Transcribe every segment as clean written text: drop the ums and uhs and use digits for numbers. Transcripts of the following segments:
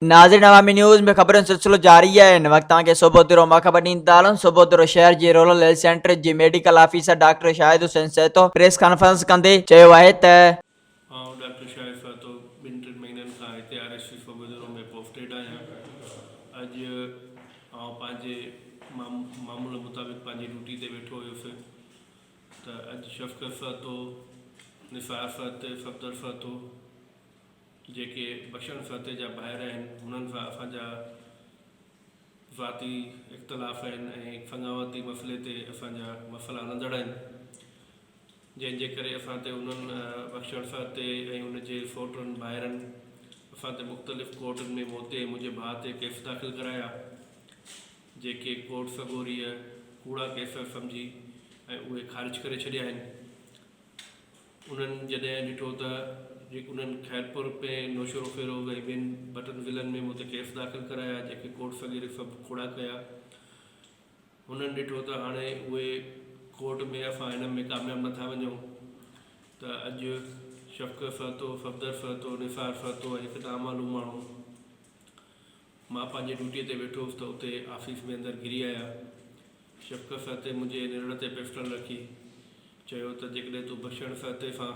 ناظرين عوامي نيوز ۾ خبرن جو سلسلو جاري آهي هن وقت توهان کي صوبودرو مان خبر ڏيندا هلون صوبودرو شهر جي رورل هيلٿ سينٽر جي medical officer doctor Shahid Hussain Sahito press conference ڪندي چيو آهي ته آئون ڊاڪٽر شاهد سهتو ٻن ٽن مهينن کان هتي آر ايس سي صوبودرو ۾ پوسٽيڊ آهيان اڄ آئون پنهنجي معمول مطابق پنهنجي ڊيوٽي تي ويٺو هيس ته اڄ شفقت سهتو نثار سهتي صفدر سهتو جيڪي بخشڻ سهتي جا ڀائر آهن، انهن سان اسان جا ذاتي اختلاف آهن ۽ سڱاوتي مسئلي تي اسان جا مسئلا هلندڙ آهن، جنهن جي ڪري اسان تي انهن بخشڻ سهتي ۽ ان جي سوٽن ڀائرن اسان تي مختلف ڪورٽن ۾ مون تي ۽ منهنجي ڀاء تي ڪيس داخل ڪرايا، جيڪي ڪورٽ سڳوريء ڪوڙا ڪيس سمجهي ۽ اهي خارج ڪري ڇڏيا آهن. انهن جڏهن ڏٺو ته انهن خيرپور ۾ نوشهروفيروز ۽ ٻين ٻه ٽن ضلعن ۾ مون تي ڪيس داخل ڪرايا جيڪي ڪورٽ وغيره سڀ کوڙا ڪيا. هنن ڏٺو ته هاڻي اهي ڪورٽ ۾ اسان هن ۾ ڪامياب نٿا وڃون ته اڄ شفقت سهتو، صفدر سهتو، نثار سهتو ۽ هڪ نامعلوم ماڻهو مان پنهنجي ڊيوٽيء تي ويٺو هوس ته اتي آفيس ۾ اندر گهري آيا. شفقت سهتي منهنجي نرڙ تي پسٽل رکي چيو ته جيڪڏهن تون بخشڻ سهتي سان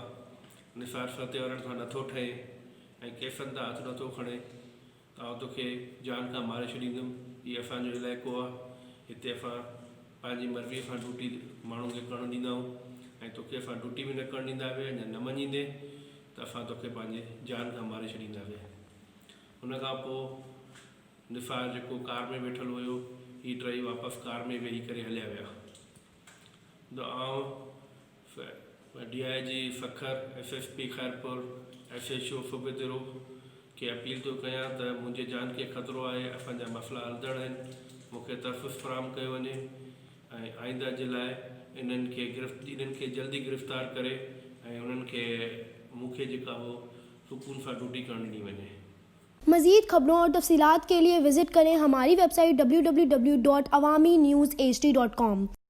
نثار سهتي وارن سان نٿو ٺهين ۽ ڪيسن تان هٿ نٿو کڻين ته آئون توکي جان کان ماري ڇڏيندم. هي اسان جو علائقو آ. هتي اسان پنهنجي مرضيء سان ڊيوٽي ماڻهن کي ڪرڻ ڏيندا آهيون ۽ توکي اسان ڊيوٽي به نه ڪرڻ ڏينداسين ۽ نه مڃيندين ته اسان توکي پنهنجي جان کان ماري ڇڏينداسين. ان کان پوء نثار جيڪو ڪار ۾ ويٺل هيو، هي ٽئي واپس ڪار ۾ ويهي ڪري هليا ويا. ته آئون D I G Sukkur, S S P Khairpur, S H O Sobhodero کي اپيل ٿو ڪيان ته منهنجي جان کي خطرو آهي، اسان جا مسئلا هلندڙ آهن، مون کي تحفظ فراهم ڪيو وڃي ۽ آئنده جي لاء انهن کي انهن کي جلدي گرفتار ڪري ۽ انهن کي مون کي جيڪا هو سڪون سان ڊيوٽي ڪرڻ ڏني وڃي. مزيد خبرون اور تفصيلات کے لئے وزٽ ڪرين ھماري website W W W dot Awami news H D dot com.